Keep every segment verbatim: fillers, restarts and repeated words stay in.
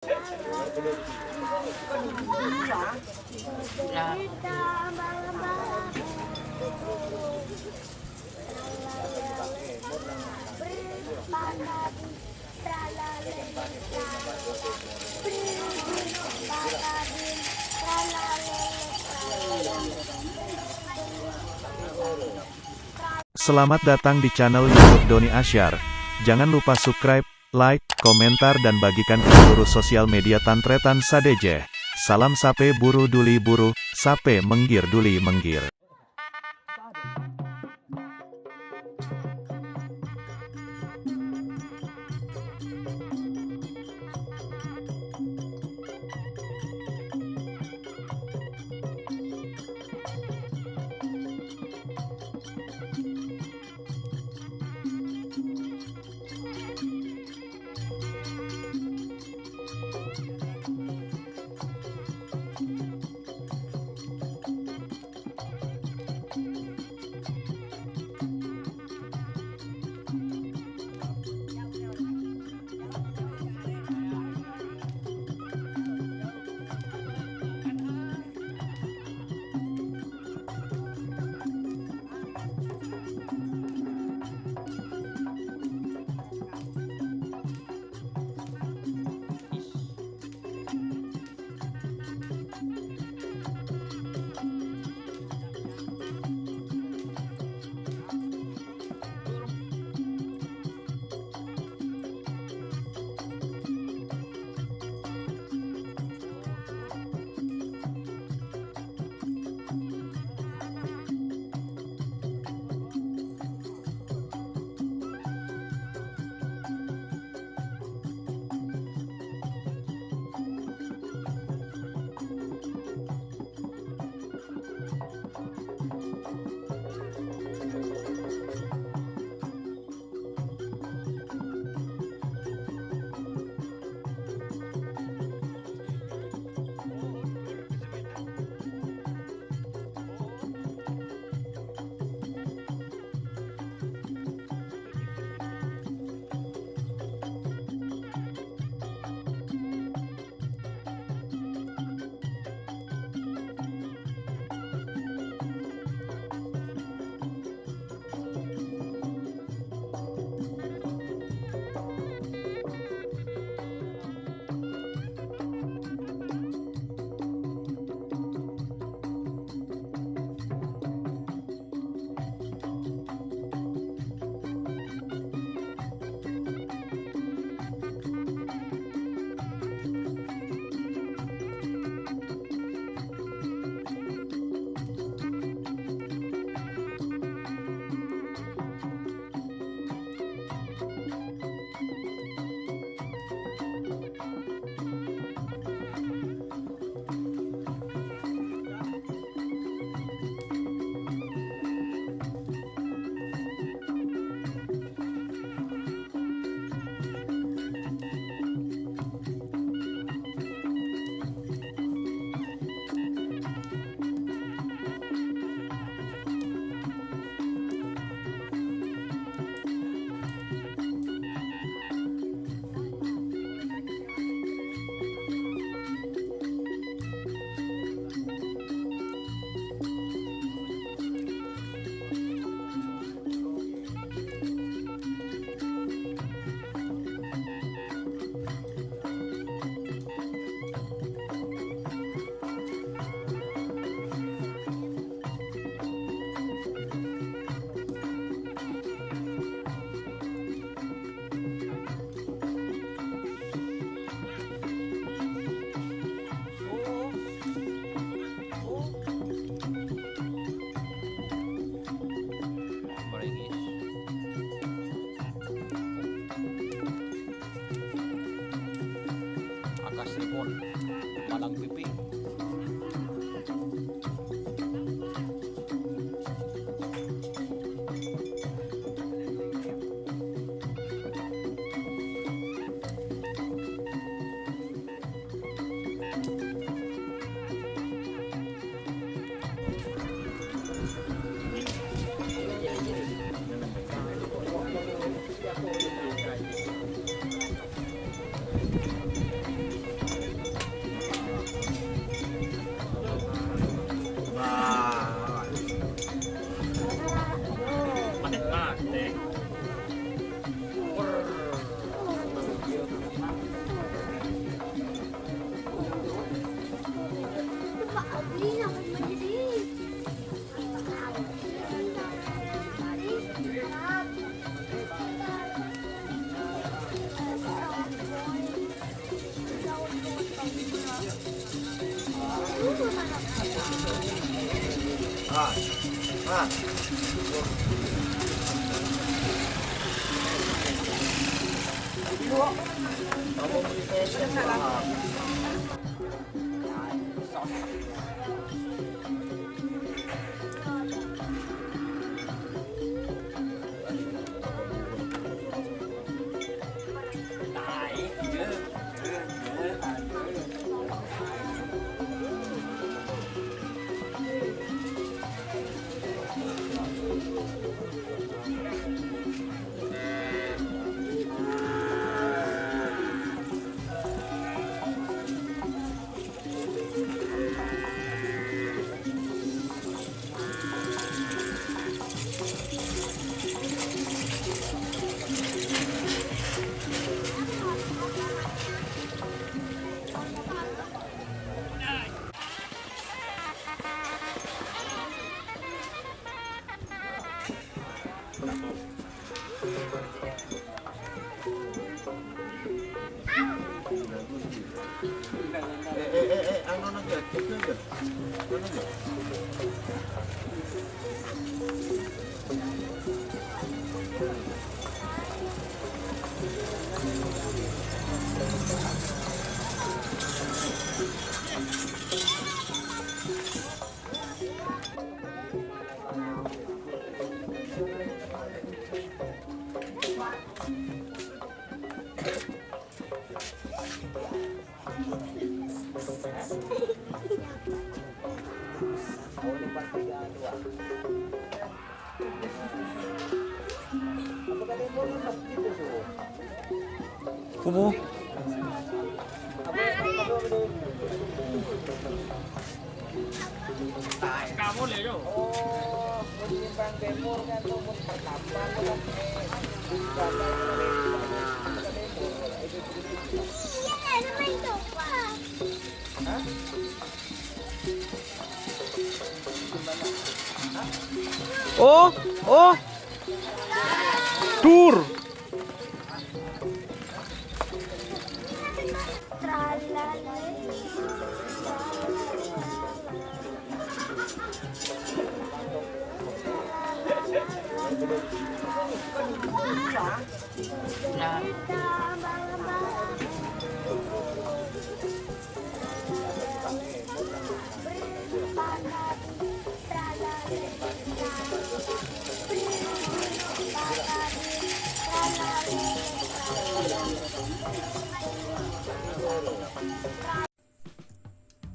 Selamat datang di channel YouTube Doni Asyar. Jangan lupa subscribe, like, komentar, dan bagikan ke seluruh sosial media tan-tarètan sadhâjâ. Salam sapè buru duli buru, sapè mèngghir duli mèngghir. Akasnèpon Malang Piping. Kubu. Oh, oh. Dur.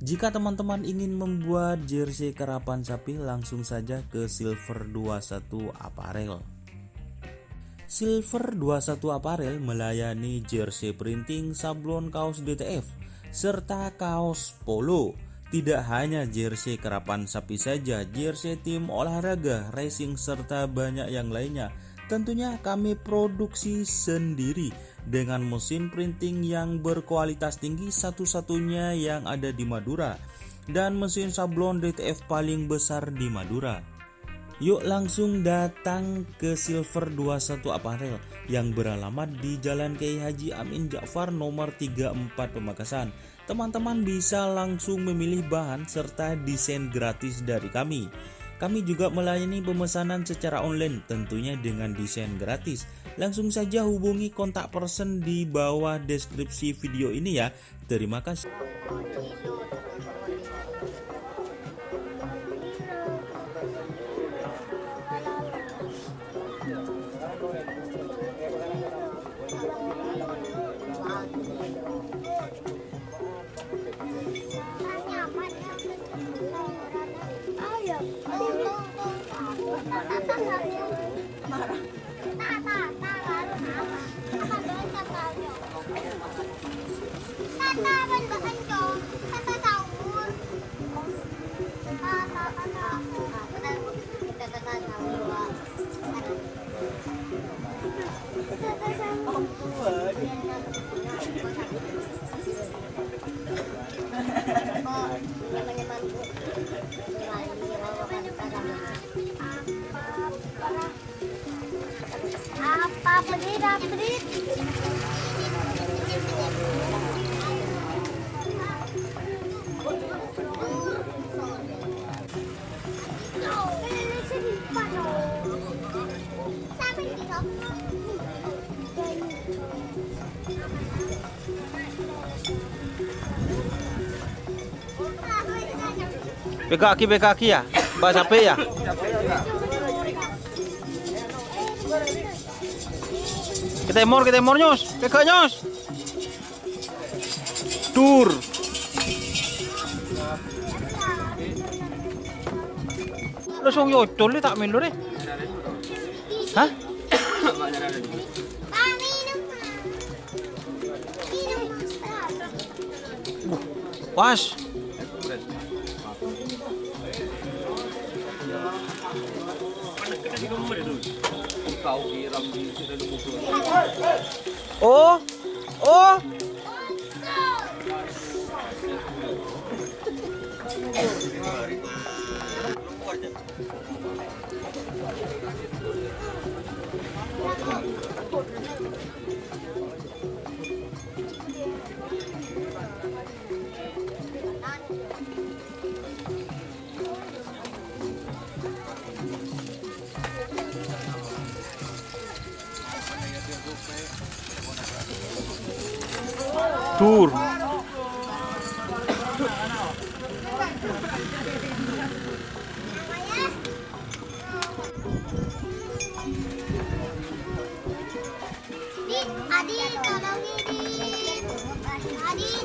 Jika teman-teman ingin membuat jersey karapan sapi, langsung saja ke Silver dua satu Apparel. Silver dua satu Apparel melayani jersey printing, sablon kaos D T F, serta kaos polo. Tidak hanya jersey karapan sapi saja, jersey tim olahraga, racing, serta banyak yang lainnya. Tentunya kami produksi sendiri dengan mesin printing yang berkualitas tinggi, satu-satunya yang ada di Madura, dan mesin sablon D T F paling besar di Madura. Yuk langsung datang ke Silver dua satu Apparel yang beralamat di Jalan Kiai Haji Amin Ja'far nomor tiga empat Pamekasan. Teman-teman bisa langsung memilih bahan serta desain gratis dari kami. Kami juga melayani pemesanan secara online, tentunya dengan desain gratis. Langsung saja hubungi kontak person di bawah deskripsi video ini ya. Terima kasih. Apa beli dapet? Pèkka'aghi, pèkka'aghi, yâ. Bâ' sapè, yâ. Ka tèmor, ka tèmor, Nyos. Pèkka', Nyos. Dur. Langsung yocol, ta' mèlo, rè. Hah? Pas. Oh, oh. Dur. Dit, Adit, tolongin, Dit. Adit.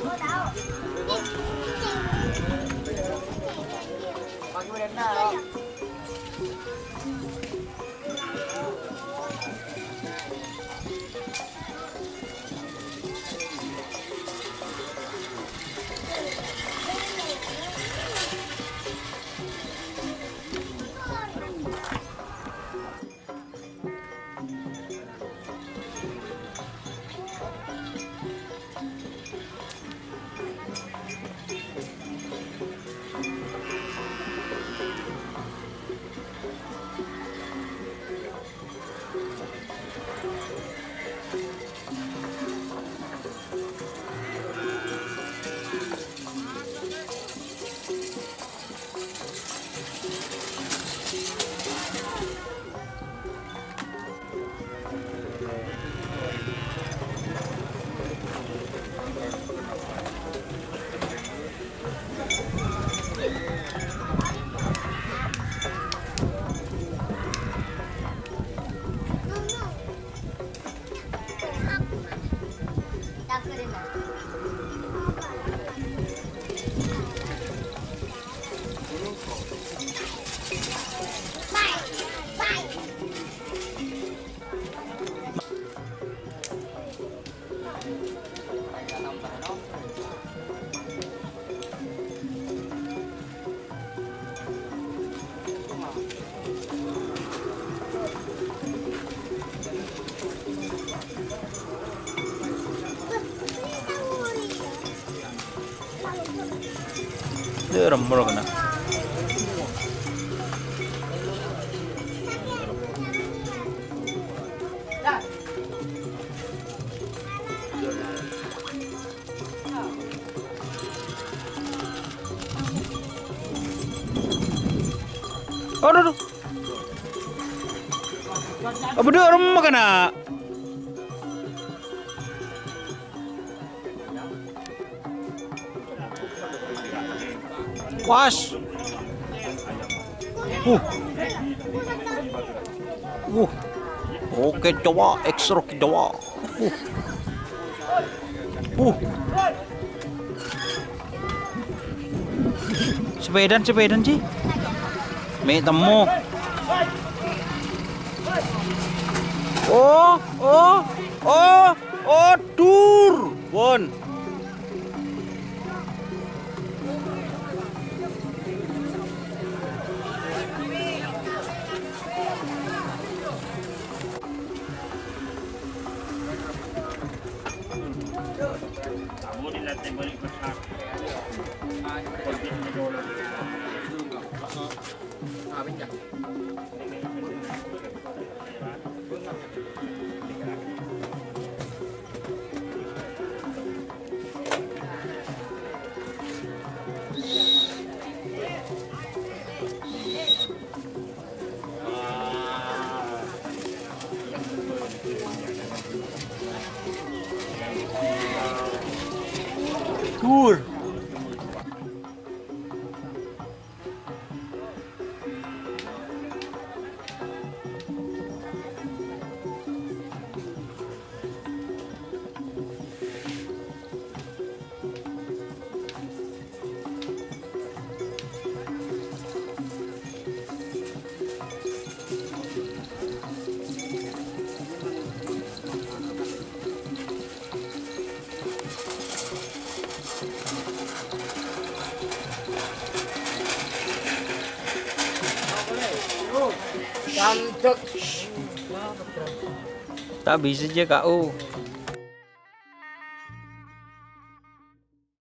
Dâ' remma kèna. Adhu, adhu. Apa dâ' remma kèna? Pas. Uh. Uh. Oke, coba, ekstra, coba. Uh. Uh. Sepèdana, sepèdana, Ji. Mè' temmo. Oh, oh, oh, oh, dur. Pon. Dur. Tandhek. Ta' bisa jâ, Ka', u.